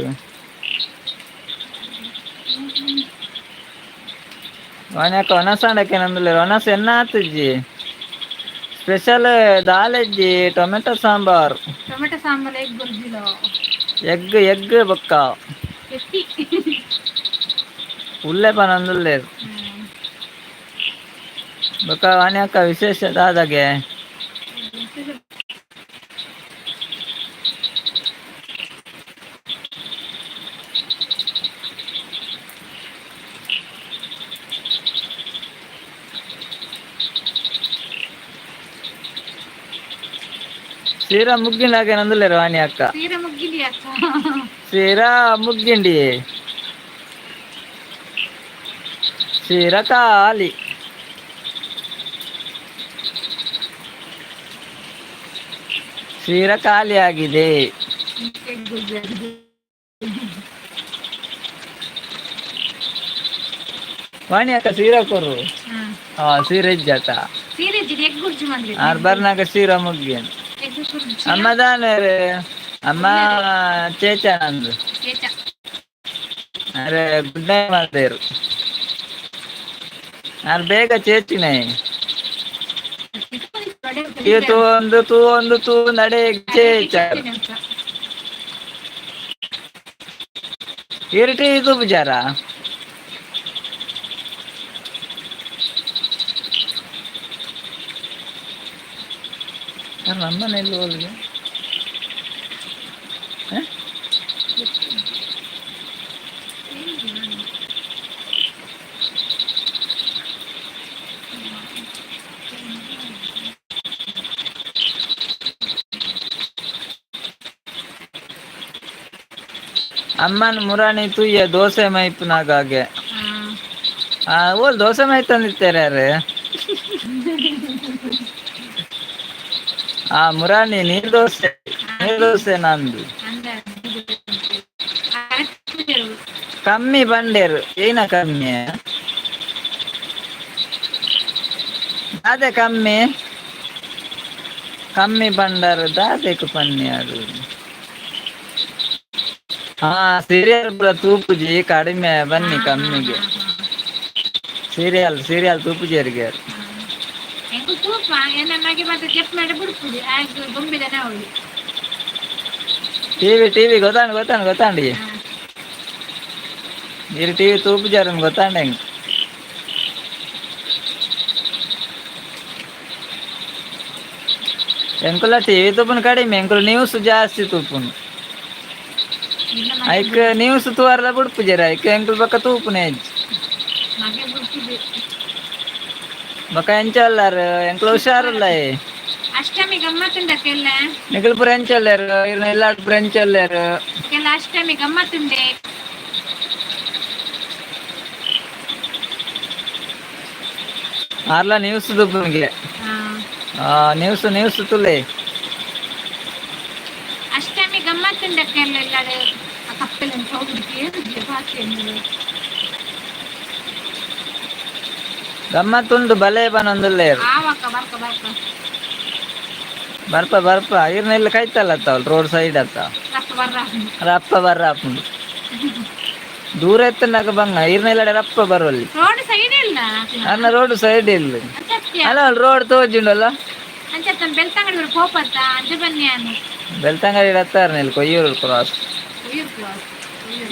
ವಾಣಿ ಅಕ್ಕ ಒಣಸಾಂಡಕ್ಕೆ ನಂದುಲ್ಲೇರು. ಒಣಸ್ ಎನ್ನ ಆತುಜ್ಜಿ? ಸ್ಪೆಷಲ್ ದಾಲೆಜ್ಜಿ, tomato sambar. Tomato sambar egg ಗುರ್ಜಿಲೋ. ಎಗ್ ಎಗ್ ಬೊಕ್ಕ ಎತ್ತಿ. ಉಲ್ಲೆ ಪನೊಂದುಲ್ಲೇರು. ಬೊಕ್ಕ ವಾಣಿ ಅಕ್ಕ, ವಿಶೇಷ ದಾದಾಗೆ? ಸೀರಾ ಮುಗ್ಗಿನಾಗ ನಂದುಲ್ಲೇರು ವಾಣಿ ಅಕ್ಕ. ಸೀರೆ ಮುಗ್ಗಿದಿ ಅಕ್ಕ. ಸೀರಾ ಮುಗ್ಗಿಂಡಿ, ಸೀರಾ ಖಾಲಿ. ಸೀರಾ ಖಾಲಿ ಆಗಿದೆ. ವಾಣಿ ಅಕ್ಕ ಸೀರಾ ಕೊರು. ಹಾ, ಸೀರೆ ಇಜ್ಜಾತ. ಸೀರೆ ಇದ್ದಿದ್ದು ಎಗ್ ಗುರ್ಜಿ ಮಂದ್ರಿ. ಆರ್ ಬರ್ನಾಗ ಸೀರಾ ಮುಗ್ಗಿನ್. ಎಗ್ ಗುರ್ಜಿ. ಅಮ್ಮ ದಾನೆ, ಅಮ್ಮ ಚೇಚ ನಂದು. ಚೇಚ. ಅರೆ ಗುಡ್ ನೈಟ್ ಮಾಡ್ತೇರು. ನಾನು ಬೇಗ ಚೇಚಿನೆ. ತೂ ಒಂದು ತೂ ಒಂದು ತೂ ನಡೆ ಚೇಚ. ಇರಟಿ ಇದು ಬುಜಾರ. ನಮ್ಮನೆಯಲ್ಲಿ ಹೋಲಿಗೆ. ಅಮ್ಮನ ಮುರಾಣಿ ತುಯ್ಯ ದೋಸೆ ಮೈಪುನಾಗಾಗೆ. ಆ ಓಲ್ ದೋಸೆ ಮೈ ತಂದಿತ್ತಾರೆ ಯಾರು? ಆ ಮುರಾಣಿ ನೀರ್ ದೋಸೆ, ನೀರ್ ದೋಸೆ ನಂದು. ಕಮ್ಮಿ ಬಂಡೇರು ಏನ ಕಮ್ಮಿ? ದಾದೆ ಕಮ್ಮಿ ಕಮ್ಮಿ ಬಂಡಾರು ದಾದೆಕು ಪನ್ಯಾರು. ಹಾ, ಸೀರಿಯಲ್ ಪೂರ ತೂಪುಜಿ ಕಡಿಮೆ ಬನ್ನಿ ಕಮ್ಮಿಗೆ. Serial serial ತೂಪುಜೇರಿಗೆ. ಎಂಕು ತೂಪ ಎನ್ನ ಮಗೆ ಮತ್ತೆ ಜಪ್ ಮಾಡಿ ಬಿಡ್ಪುಡಿ ಆಗ ಗೊಂಬಿದನೆ ಅವಳು. ಟಿವಿ ಟಿವಿ ಗೊತ್ತಾಂಡ್ ಗೊತ್ತಾಂಡ್ ಗೊತ್ತಾಂಡಿ. ಇರು ಟಿವಿ ತೂಪುಜಾರನ್ ಗೊತ್ತಾಂಡ ಹೆಂಗ್. ಎಂಕುಲ ಟಿವಿ ತೂಪುನ ಕಡಿಮೆ, ಎಂಕುಲ ನ್ಯೂಸ್ ಜಾಸ್ತಿ ತೂಪುನು. ಐಕ್ ನ್ಯೂಸ್ ತೂವರ್ದ ಬುಡ್ಪುಜೆರ್ ಐಕ್ ಎಂಕುಲ್ ಬೊಕ್ಕ ತೂಪುನೆ ಇಜ್ಜಿ. ಮಗೆ ಬಿಡ್ಪುಜಿ. ಬೊಕ್ಕ ಎಂಚ ಉಲ್ಲರ್? ಎಂಕುಲು ಹುಷಾರುಲ್ಲ. ಅಷ್ಟಮಿ ಗಮ್ಮತ್ತುಂಡಕ್ಕೆಲ್ಲ. ನಿಕುಲು ಪೂರ ಎಂಚ ಉಲ್ಲೆರ್? ಇರ್ನ ಇಲ್ಲಾಡ್ ಪೂರ ಎಂಚ ಉಲ್ಲೆರ್? ಕೆಲ ಅಷ್ಟಮಿ ಗಮ್ಮತ್ತುಂಡೆ. ಆರ್ಲ ನ್ಯೂಸ್ ತೂಪುನಿಗೆ. ನ್ಯೂಸ್ ನ್ಯೂಸ್ ತುಲೆ. ಅಷ್ಟಮಿ ಗಮ್ಮತ್ತುಂಡಕ್ಕೆಲ್ಲ ಇಲ್ಲಾಡೆ ಕಪ್ಪೆಲ್ಲ ಹೋಗ್ಬಿಟ್ಟು ಏನು ಬಾಕಿ. ಗಮ್ಮತ್ತುಂಡು ಬಲೆ ಬನೊಂದುಲ್ಲೇರು. ಆವಕ್ಕ ಬರ್ಕ ಬರ್ಕ. ಬರ್ಪ ಬರ್ಪ. ಇರ್ನ ಇಲ್ಲಿ ಕೈತಲ್ಲ ಅತ್ತ ರೋಡ್ ಸೈಡ್ ಅತ್ತ. ರಪ್ಪ ಬರ್ರ. ರಪ್ಪ ಬರ್ರ ಆಪುಂಡು. ದೂರ ಎತ್ತನಾಗ ಬಂಗ ಇರ್ನ ಇಲ್ಲಡೆ ರಪ್ಪ ಬರುವಲ್ಲಿ. ರೋಡ್ ಸೈಡ್ ಇಲ್ಲ. ಅನ್ನ ರೋಡ್ ಸೈಡ್ ಇಲ್ಲ. ಅಂಚತ್ಯ. ಅಲ್ಲ, ರೋಡ್ ತೋಜುಂಡಲ್ಲ. ಅಂಚತ್ತ ಬೆಳ್ತಂಗಡಿ ಪೋಪತ್ತ ಅಂಚ ಬನ್ನಿ ಅನ್ನು. ಬೆಳ್ತಂಗಡಿ ಹತ್ತಾರನೆಲ್ ಕೊಯ್ಯೂರು ಕ್ರಾಸ್.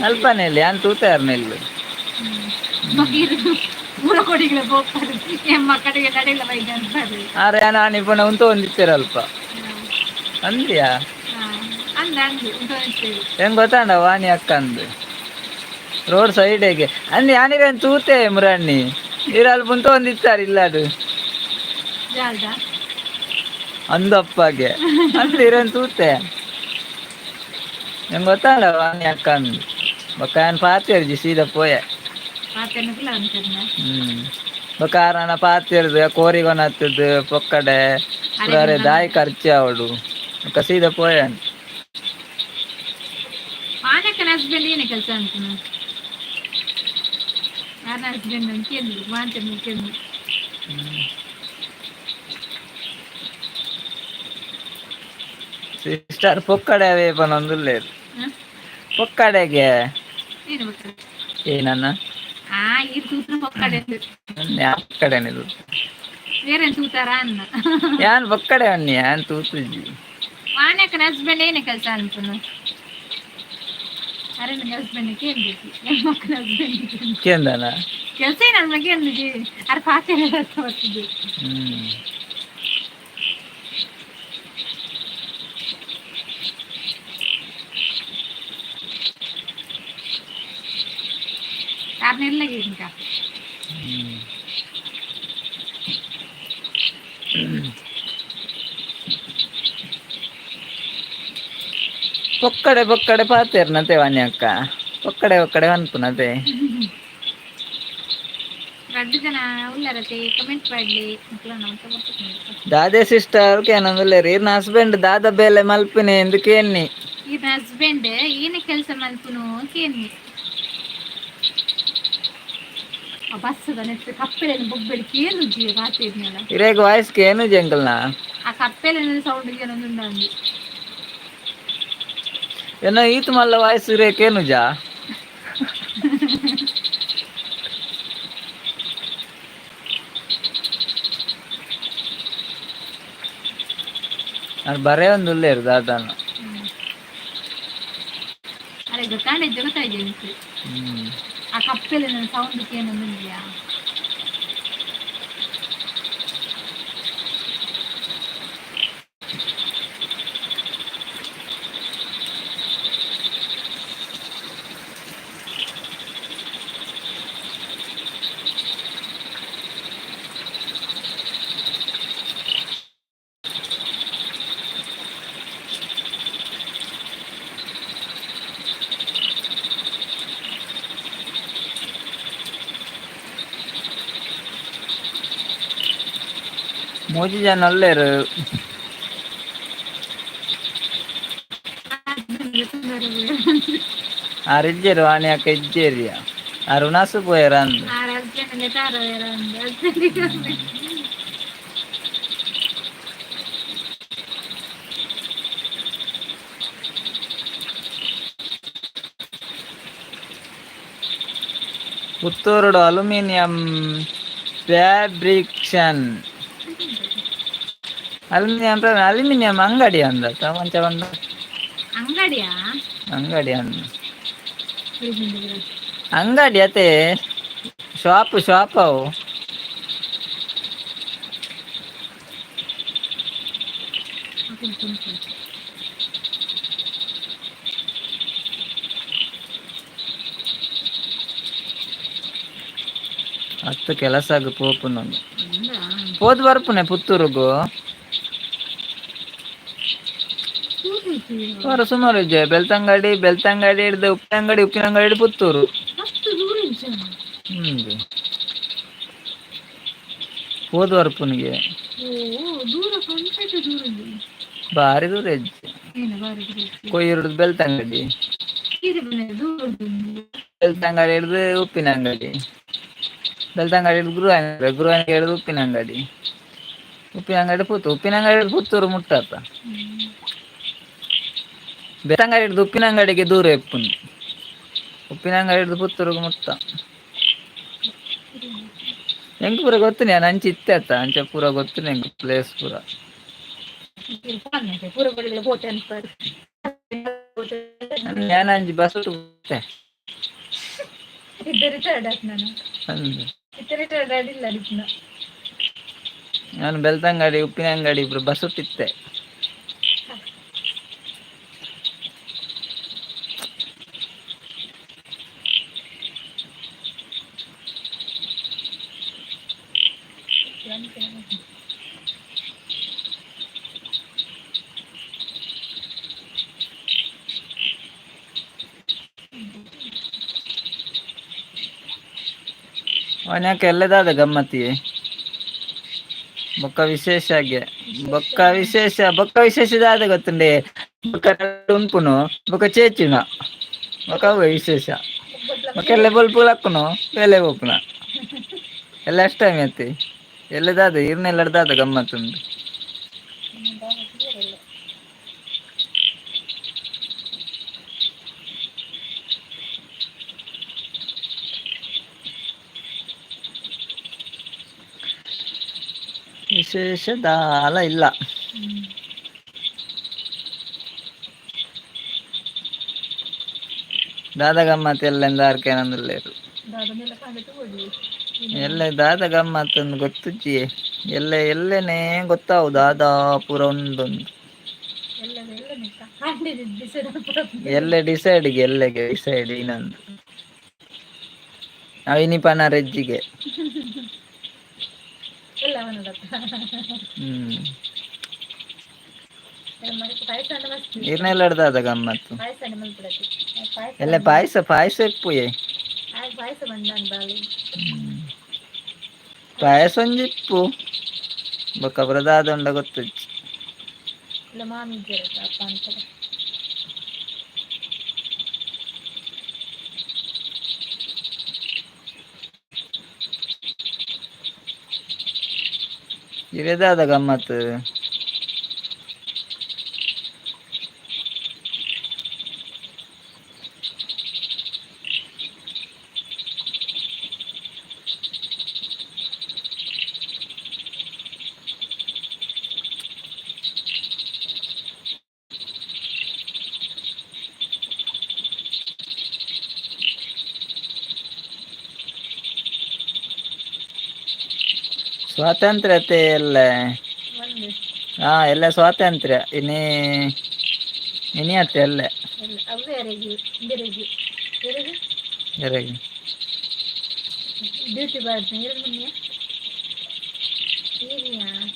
ಅಲ್ಪನೆಲ್ಲಿ ಯಾನ್ ತೂತಾರ್ನೆಲ್ಲು. ಮೂರ ಕೊಡಿಗಳ ಪೋಪರು ಎಮ್ಮ ಕಡೆಗೆ ನಡೆಲ್ಲ ಬೈದ ಅಂತಾರೆ. ಆರೆ ಯಾನ್ ಇಪ್ಪನ ಉಂತು ಒಂದಿತ್ತೀರ ಅಲ್ಪ ಅಂದ್ಯಾ? ಅಂದ ಅಂದು ಉಂಟು. ಹೆಂಗ್ ಗೊತ್ತಾಂಡ ವಾಣಿ ಅಕ್ಕ ಅಂದು ರೋಡ್ ಸೈಡ್ ಹೇಗೆ ಅಂದ್ ಯಾನಿರೇನ್ ತೂತೆ ಮುರಣ್ಣಿ ಇರ ಅಲ್ಪ ಉಂತು ಒಂದಿತ್ತಾರೆ ಇಲ್ಲ ಅದು. ಜಾಲ್ದ. ಅಂದು ಅಪ್ಪಗೆ ಅಂದು ಇರೇನ್ ತೂತೆ ಹೆಂಗ್ ಗೊತ್ತಾಂಡ ವಾಣಿ ಅಕ್ಕ ಅಂದು. ಬೊಕ್ಕ ಯಾನ್ ಪಾತೆರ್ಜಿ, ಸೀದಾ ಪೋಯೆ. ಪಾತೆನಕುಲ ಅಂತಾರನ. ಬೊಕ್ಕ ಆರನ ಪಾತೆರ್ದು ಕೋರಿಗೊನತ್ತದು ಪೊಕ್ಕಡೆ ಪುರಾರೆ ದಾಯಿ ಖರ್ಚು ಆವಡು. ಬೊಕ್ಕ ಸೀದಾ ಪೋಯೆ. ವಾನಕ್ಕನ ಹಸ್ಬೆಂಡ್ ಏನೇ ಕೆಲಸ ಅಂತಾನ? ಯಾರನ್ನ ಹಸ್ಬೆಂಡ್ ಅಂತ ಕೇಳಿ ಮಾಂತ ಕೇಳಿ. ಸಿಸ್ಟರ್ ಪೊಕ್ಕಡೆ ಅವೇ ಪನೊಂದುಲ್ಲೇರು. ಪೊಕ್ಕಡೆಗೆ. ಏನು ಬೇಕು? ಏನನ್ನ? ಆ ಈ ತೂತ್ರ ಪೊಕ್ಕಡೆ. ಯಾ ಪೊಕ್ಕಡೆನಿದು? ಬೇರೆ ತೂತಾರ ಅನ್ನ. ಯಾನ್ ಪೊಕ್ಕಡೆ ಅನ್ನಿ ಯಾನ್ ತೂತುಜಿ. ವಾನಕ್ಕನ ಹಸ್ಬೆಂಡ್ ಏನೇ ಕೆಲಸ ಅಂತಾನ? ಅರೆ ಹಸ್ಬೆಂಡ್ ಕೇಳ್ಬೇಕು, ಮಕ್ಕಳ ಹಸ್ಬೆಂಡ್. ಕೇಂದನ. ಕೆಲಸ ಏನು ನನ್ನ ಕೇಳಿದ್ವಿ ಅರೆ ಪಾತೆ ಬರ್ತದೆ. ಕಾರಣ ఇంకా. ಪೊಕ್ಕಡೆ ಪೊಕ್ಕಡೆ ಪಾತೆರ್ನತೆ ವಾಣಿ ಅಕ್ಕ, ಪೊಕ್ಕಡೆ ಪೊಕ್ಕಡೆ ಅನ್ಪುನತೆ. ರಡ್ಡು ಜನ ಉಲ್ಲರತೆ ಕಮೆಂಟ್ ಮಾಡ್ಲಿ. ದಾದೆ ಸಿಸ್ಟರ್ ಕೇನೊಂದುಲ್ಲೆರ್, ಇರ್ನ ಹಸ್ಬೆಂಡ್ ದಾದ ಬೇಲೆ ಮಲ್ಪಿನಿ ಎಂದು ಕೇನ್ನಿ. ಈರ್ನ ಹಸ್ಬೆಂಡ್ ಏನೇ ಕೆಲಸ ಮಲ್ಪುನು ಕೇನ್ನಿ. ಬಸ್ಸದ ನೆಟ್ ಕಪ್ಪೆಲೆನ ಬೊಬ್ಬೆಡ್ ಕೇನುಜಿ ಪಾತೆರ್ನೆಲ. ಇರೆಗ್ ವಾಯ್ಸ್ ಕೇನುಜಿ ಅಂಕಲ್ನ. ಆ ಕಪ್ಪೆಲೆನ ಸೌಂಡ್ ಕೇನೊಂದುಂಡು. ಎನ್ನ ಈತ್ ಮಲ್ಲ ವಾಯ್ಸ್ ಇರೆ ಕೇನುಜಾ? ಅದು ಬರೇ ಒಂದು ಉಲ್ಲೇರು ದಾದಾನ. ಅರೆ ಗೊತ್ತಾಂಡೆ ಗೊತ್ತಾಯ್ತು ಎಂಕ್. ಆ ಕಪ್ಪೆಲೆನ ಸೌಂಡ್ ಕೇನೊಂದುಂಡಿಯಾ. ಮೂಜಿ ಜನ ಉಲ್ಲೇರು. ಆರ್ ಇಜ್ಜೆರ್ ವಾಣಿ ಅಕ್ಕ ಇಜ್ಜೇರಿಯ, ಆರ್ ಉಣಸು ಪೋಯೆರ ಅಂದ್. ಆರ್ ಹಸ್ಬೆಂಡ್ ಲೆತಾರ ಹಸ್ಬೆಂಡ್. ಪುತ್ತೂರುಡು ಅಲ್ಯೂಮಿನಿಯಂ ಫ್ಯಾಬ್ರಿಕೇಶನ್, ಅಲ್ಯೂಮಿನಿಯಂ ಅಲ್ಯೂಮಿನಿಯಂ ಅಂಗಡಿ ಅಂದ ಮಂಚ ಬಂದ. ಅಂಗಡಿಯಾ? ಅಂಗಡಿ ಅಂದ, ಅಂಗಡಿ ಅತೆ, ಶಾಪ್ ಶಾಪ್ ಅವು. ಅತ್ತು ಕೆಲಸಗ್ ಪೋಪುನು ಪೋದು ಬರ್ಪುನೆ ಪುತ್ತೂರುಗು. ಸುಮಾರು ಸುಮಾರು ಇಜ್ಜೆ ಬೆಳ್ತಂಗಡಿ, ಬೆಳ್ತಂಗಡಿ ಹಿಡ್ದು ಉಪ್ಪಿನಂಗಡಿ, ಉಪ್ಪಿನಂಗಡಿ ಹಿಡ್ದು ಪುತ್ತೂರು. ಪೋದು ಬರ್ಪುನಿಗೆ ಬಾರಿ ದೂರ ಇಜ್ಜೆ. ಕೊಯ್ಯೂರು ಬೆಳ್ತಂಗಡಿ, ಬೆಳ್ತಂಗಡಿ ಹಿಡ್ದು ಉಪ್ಪಿನಂಗಡಿ, ಬೆಳ್ತಂಗಡಿ ಹಿಡ್ದು ಗುರುವಾಯ, ಗುರುವಾಯ ಹಿಡ್ದು ಉಪ್ಪಿನಂಗಡಿ, ಉಪ್ಪಿನಂಗಡಿ ಪುತ್ತೂರು, ಉಪ್ಪಿನಂಗಡಿ ಹಿಡ್ದು ಪುತ್ತೂರು ಮುಟ್ಟಾತ. ಬೆಳ್ತಂಗಡಿ ಹಿಡ್ದು ಉಪ್ಪಿನಂಗಡಿಗೆ ದೂರ ಇಪ್ಪುನು, ಉಪ್ಪಿನಂಗಡಿ ಹಿಡ್ದು ಪುತ್ತೂರುಗು ಮುಟ್ಟ. ಎಂಕ್ ಪೂರ ಗೊತ್ತು ನಾನು ಅಂಚೆ ಇತ್ತೆ ಅತ್ತ, ಅಂಚೆ ಪೂರ ಗೊತ್ತು ಎಂಕ್ ಪ್ಲೇಸ್ ಪೂರ. ನಾನು ಅಂಚೆ ಬಸ್ ನಾನು ಬೆಳ್ತಂಗಡಿ ಉಪ್ಪಿನಂಗಡಿ ಇಬ್ರು ಬಸ್ ಇತ್ತೆ. ಅವನ್ಯಾಕೆ ಎಲ್ಲದಾದ ಗಮ್ಮತ್ತಿ ಬೊಕ್ಕ ವಿಶೇಷ ಆಗಿ ಬೊಕ್ಕ ವಿಶೇಷ ಬೊಕ್ಕ ವಿಶೇಷ ದಾದ ಗೊತ್ತುಂಡೆ, ಬೊಕ್ಕ ಉನ್ಪುನು ಬೊಕ್ಕ ಚೇಚಿನ ಬೊಕ್ಕ ಅವೆ ವಿಶೇಷ. ಬೊಕ್ಕ ಎಲ್ಲ ಬೊಲ್ಪು ಲಕ್ಕುನು ಬೇಲೆ ಪೋಪುನ ಎಲ್ಲ ಅಷ್ಟಮಿ ಅತ್ತಿ ಎಲ್ಲದಾದ ಇರ್ನೆಲ್ಲದಾದ ಗಮ್ಮತ್ತುಂಡು. ವಿಶೇಷ ದಾಲ ಇಲ್ಲ. ದಾದ ಗಮ್ಮತ್ ಎಲ್ಲ ಎಂದಾರ್ಕೇನಂದುಲ್ಲೇರು ಎಲ್ಲ ದಾದ ಗಮ್ಮತ್ ಅಂದ್ ಗೊತ್ತುಜ್ಜಿ, ಎಲ್ಲ ಎಲ್ಲನೇ ಗೊತ್ತಾವು ದಾದಾ ಪೂರ ಒಂದೊಂದು ಎಲ್ಲ ಡಿಸೈಡ್ಗೆ ಎಲ್ಲೆಗೆ ಡಿಸೈಡ್ ಇನ್ನೊಂದು ಅವಿನಿ ಪನ ರೆಜ್ಜಿಗೆ. ಇರ್ನೆಲ್ಲಡ್ದಾದ ಗಮ್ಮತ್ತು. ಎಲ್ಲ ಪಾಯಸ ಪಾಯಸ ಇಪ್ಪುಯೆ. ಪಾಯಸ ಒಂಜಿ ಇಪ್ಪು ಬೊಕ್ಕ ಪೂರ ದಾದ ಉಂಡ ಗೊತ್ತುಜ್ಜಿ. ಇರೆದಾದ ಗಮ್ಮತ್ತು. ಸ್ವಾತಂತ್ರ್ಯತೆ ಎಲ್ಲ. ಹಾ ಎಲ್ಲ ಸ್ವಾತಂತ್ರ್ಯ ಇನಿ ಇನಿ ಅತ್ತೆ ಎಲ್ಲ. ಎರೆಗೆ?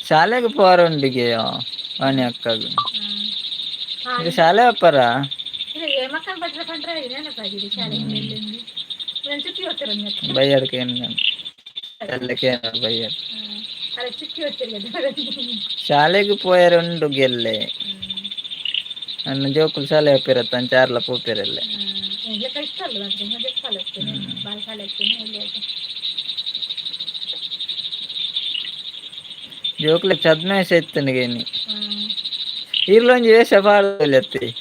ಶಾಲೆಗೆ ಪೋರ ಉಂಡಿಗೆಯೋ ವಾಣಿ ಅಕ್ಕಗ್. ಇದು ಶಾಲೆ ಅಪ್ಪರ. ಬೈಯಡ್ಕ ಎಲ್ಲ ಬೈಯರ್. ಶಾಲೆಗೆ ಪೋಯರೆ ಉಂಡು ಗೆಲ್ಲೆ. ನನ್ನ ಜೋಕುಲು ಶಾಲೆ ಅಪ್ಪಿರತ್ತ ಚಾರ್ಲ ಪೋಪಿರಲ್ಲೆ. ಜೋಕುಲೆ ಛದ್ಮವೇಷ ಇತ್ತನಿಗೆ ಇನಿ. ಇರ್ಲೊಂಜಿ ವೇಷ ಪಾಡೊಲಿ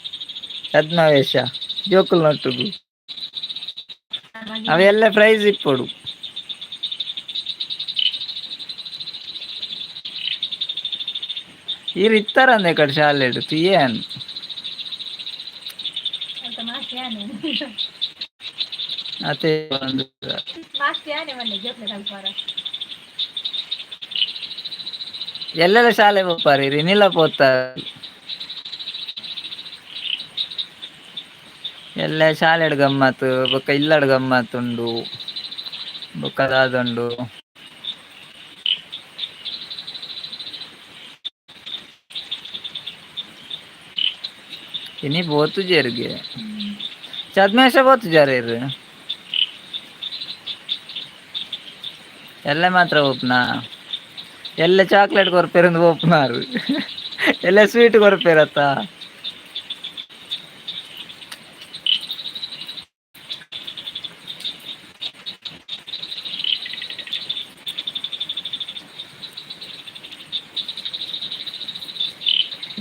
ಛದ್ಮವೇಷ ಜೋಕುಲು ನೊಟ್ಟುಗು ಅವೆಲ್ಲ ಪ್ರೈಸ್ ಇಪ್ಪೊಡು. ಈರ್ ಇತ್ತಾರಂದೆ ಕಡೆ ಶಾಲೆಡ್ ತುಯ್ಯೆ. ಅತೆ. ಎಲ್ಲೆಲ್ಲ ಶಾಲೆ ಪೋಪಾರಿ ಇನಿಲ ಪೋತಾರ. ಎಲ್ಲ ಶಾಲೆಡ್ ಗಮ್ಮತ್ತು ಬೊಕ್ಕ ಇಲ್ಲಡ್ ಗಮ್ಮತ್ ಉಂಡು ಬೊಕ್ಕ ದಾದ ಉಂಡು. ಇನಿ ಪೋತುಜೆರ್ಗೆ ಛದ್ಮೇಶ ಪೋತುಜಾರ ಇರ್. ಎಲ್ಲ ಮಾತ್ರ ಓಪನಾ ಎಲ್ಲ ಚಾಕ್ಲೇಟ್ ಕೊರ್ಪೆರಂದು ಓಪನಾರು ಎಲ್ಲ ಸ್ವೀಟ್ ಕೊರ್ಪೆರತ್ತ.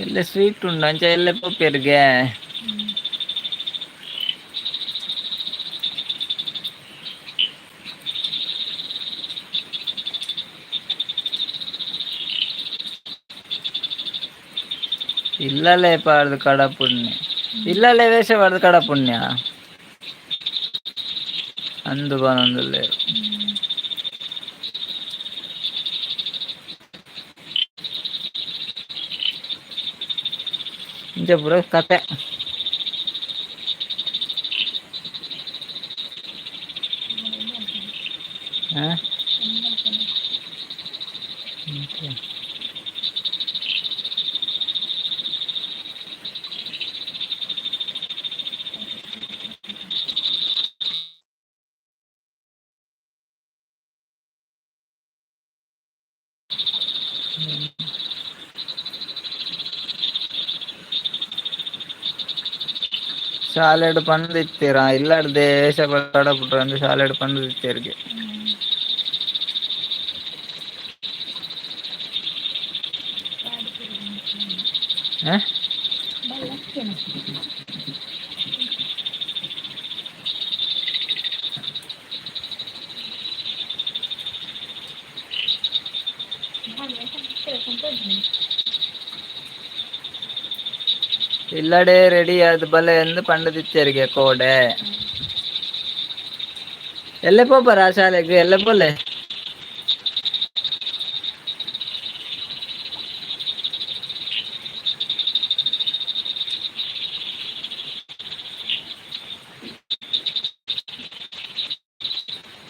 ಎಲ್ಲ ಸ್ವೀಟ್ ಉಂಡು ಅಂಚ ಎಲ್ಲ ಪೋಪೆರ್ಗೆ. ಇಲ್ಲಲೇ ಪಾಡ್ದು ಕಡಪುಣ್ಯ ಇಲ್ಲಲೇ ವೇಷ ಪಾಡ್ದು ಕಡಪುಣ್ಯ ಅಂದು ಪನೊಂದುಲ್ಲೆರ್. ಇಂಚ ಪೂರ ಕತೆ. ಆ? ಶಾಲೆಡ್ ಪಂದ್ ಇತ್ತೀರ ಇಲ್ಲಡ್ದೆ ವೇಷ ಕಡಪುಟ್ರ ಶಾಲೆಡ್ ಪಂದ್ ಇತ್ತೆರ್ಗೆ. ಆ? ಇಲ್ಲಡೆ ರೆಡಿ ಆದ್ ಬಲೆ ಎಂದು ಪಂಡದಿತ್ತೆರ್ಗೆ ಕೋಡೆ. ಎಲ್ಲೆ ಪೋಪರ ಶಾಲೆಗ್ ಎಲ್ಲೆ ಪೋಲೆ.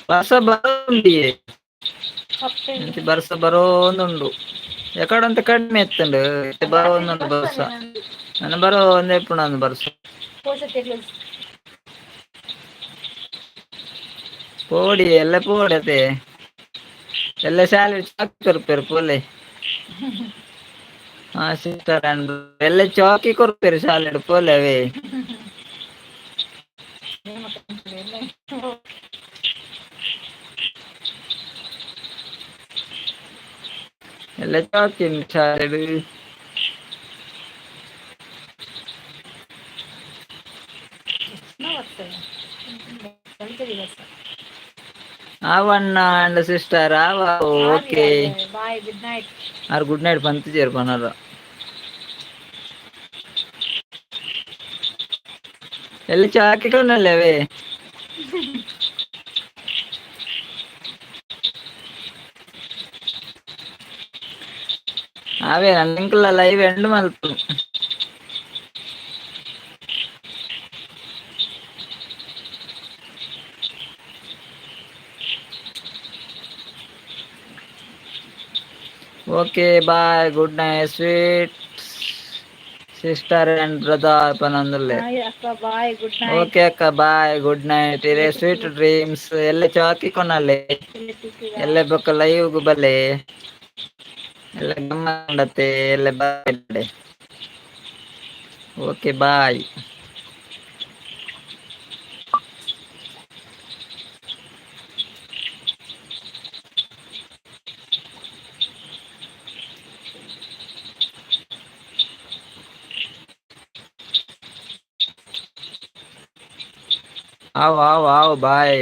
ಬರ್ಸ ಬರೋಂಡಿಯೇ ಬರ್ಸ ಬರೋಂದುಂಡು. ಎಕಡಂತ ಕಡಿಮೆ ಎತ್ತಂಡು ಬರೋ ಒಂದೊಂದು ಬರ್ಸ ನಾನು ಬರೋ ಒಂದೇ ಪುಣ ಬರ್ಸ ಪೋಡಿ ಎಲ್ಲ ಪೋಡಿ ಅತೆ ಎಲ್ಲ ಶಾಲೆ ಚಾಕಿ ಕೊರ್ಪೇರು ಪೋಲೆ. ಹಾ ಸಿಸ್ಟರ್ ಅಂಡ್ ಎಲ್ಲ ಚಾಕಿ ಕೊರ್ಪೇರು ಶಾಲೆ ಪೋಲೆ ಅವೇ. ಎಲ್ಲ ಚಾಕಿ ಶಾಲೆ. ಆವಣ್ಣ ಅಂಡ್ ಸಿಸ್ಟರ್ ಆವ. Okay, bye, good night. ಆರ್ ಗುಡ್ ನೈಟ್ ಪಂತಿಜೇರು ಪನರ. ಎಲ್ಲ ಚಾಕಿ ಕೊನಲ್ಲವೇ. ಅವೇ ನನ್ನ ಎಂಕುಲ ಲೈವ್ ಎಂಡ್ ಮಲ್ಪು. Okay, bye, good night sweet sister and brother ಪನಂದುಲ್ಲೆ. ಅಕ್ಕ, ಬಾಯ್, ಗುಡ್ ನೈಟ್. ಓಕೆ ಅಕ್ಕ, ಬಾಯ್, ಗುಡ್ ನೈಟ್. ಇರೇ ಸ್ವೀಟ್ ಡ್ರೀಮ್ಸ್. ಎಲ್ಲ ಚಾಕಿ ಕೊನಲ್ಲೆ. ಎಲ್ಲ ಬೊಕ್ಕ ಲೈವ್ ಬಲ್ಲೆ ಎಲ್ಲ ಗಮ್ಮತ್ತೆ ಎಲ್ಲ. Bye, okay, bye. ಆವ್ ಆವ್ ಆವ್, ಬಾಯ್.